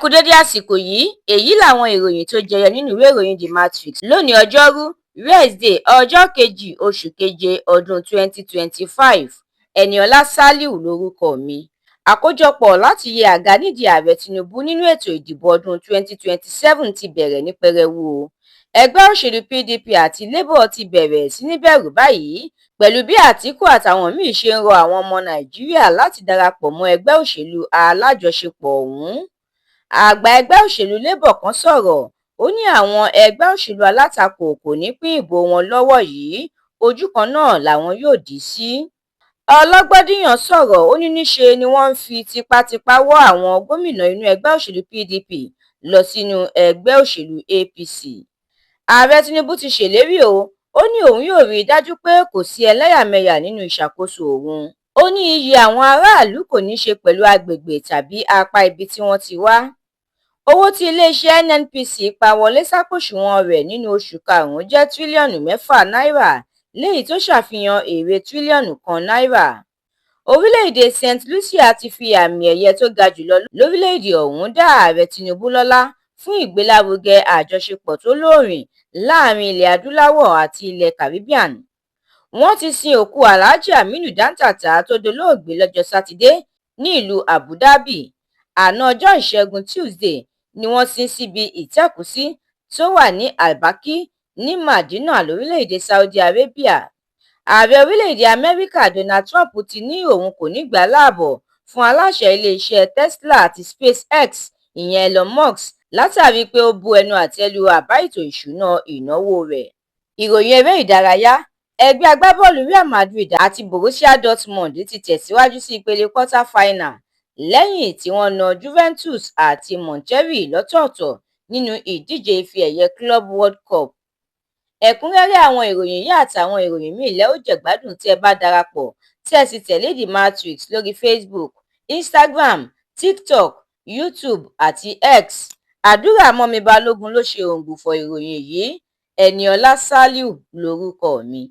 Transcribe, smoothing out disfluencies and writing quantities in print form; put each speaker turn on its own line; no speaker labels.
Ẹ kú dédé àsìkò yìí. Èyí làwọn ìròyìn tó jẹyọ nínú ìwé ìròyìn The Matrix lónìí, ọjọ́rú wíṣídẹ̀ẹ́, ọjọ́ 2 oṣù keje ọdún 2025. Eniola Saliu lórúkọ mi. Àkójọpọ̀ láti yẹ àga nídìí Ààrẹ Tinubu nínú ètò ìdìbò ọdún 2027 ti bẹ̀rẹ̀ ní pẹrẹwu o. Ẹgbẹ́ òṣèlú PDP àti Labour ti bẹ̀rẹ̀ sí ní bẹ̀rù báyìí pẹ̀lú bí Àtìkù àtàwọn míín ṣe ń rọ àwọn ọmọ Nàìjíríà láti darapọ̀ mọ́ ẹgbẹ́ òṣèlú alájọṣepọ̀ ọ̀hún. Àgbà ẹgbẹ́ òṣèlú Labour kan sọ̀rọ̀, ó ní àwọn ẹgbẹ́ òṣèlú alátakò kò ní í pín ìbò wọn lọ́wọ́ yìí, ojú kan náà làwọn yóò dì í sí. Ọlọ́gbọ́ndìyàn sọ̀rọ̀, ó ní níṣe ni wọ́n ń fi tipátipá wọ àwọn gómìnà inú ẹgbẹ́ òṣèlú PDP lọ sínú ẹgbẹ́ òṣèlú APC. Ààrẹ Tinubu ti ṣèlérí o, ó ní òun yóò rí i dájú pé kò sí ẹlẹ́yàmẹ̀yà nínú ìṣàkóso òun. Ó ní iyì àwọn aráàlú kò ní í ṣe pẹ̀lú àgbègbè tàbí apá ibi tí wọ́n ti wá. Owó tí iléeṣẹ́ NNPC pa wọlé sápò òṣùwọ̀n rẹ̀ nínú oṣù karùn-ún jẹ́ tírílíọ̀nù 6 náírà, léyìí tó ṣàfihàn èrè tírílíọ̀nù 1 náírà. Orílẹ̀-èdè Saint Lucia ti fi àmì-ẹ̀yẹ tó ga jùlọ lórílẹ̀-èdè ọ̀hún dá Ààrẹ Tinubu lọ́lá fún ìgbélárugẹ àjọṣepọ̀ tó lóòrìn láàrin ilẹ̀ adúláwọ̀ àti ilẹ̀ Caribbean. Wọ́n ti sin òkú Alhaji Aminu Dantata tó dolóògbé lọ́jọ́ Sátidé ní ìlú Abu Dhabi. Àná ọjọ́ Ìṣẹ́gun Tusidee ni wọ́n sin síbi ìtẹ́kùú tó wà ní Al Baqi ní Madina lórílẹ̀-èdè Saudi Arabia. Ààrẹ orílẹ̀-èdè Amẹ́ríkà Donald Trump ti ní òun kò ní í gbà láàbọ̀ fún aláṣẹ iléeṣẹ́ Tesla àti SpaceX, ìyẹn Elon Musk, látàrí pé ó bu ẹnu àtẹ́ lu àbá ètò ìṣúná ìnáwó rẹ̀. Ìròyìn eré ìdárayá. Ẹgbẹ́ agbábọ́ọ̀lù Real Madrid àti Borussia Dortmund ti tẹ̀síwájú sí ìpele quarter final lẹ́yìn tí wọ́n na Juventus àti Monterrey lọ́tọ̀ọ̀tọ̀ nínú ìdíje ife ẹ̀yẹ Club World Cup. Ẹ̀kúnrẹ́rẹ́ àwọn ìròyìn yìí àtàwọn ìròyìn míì lẹ ó jẹ̀gbádùn tí ẹ bá darapọ̀ tí ẹ sì tẹ̀lé The Matrix lórí Facebook, Instagram, TikTok, YouTube àti X. Àdúrà mọ́mi Balógun ló ṣe òǹgbùfọ̀ ìròyìn yìí. Eniola Saliu lórúkọ mi.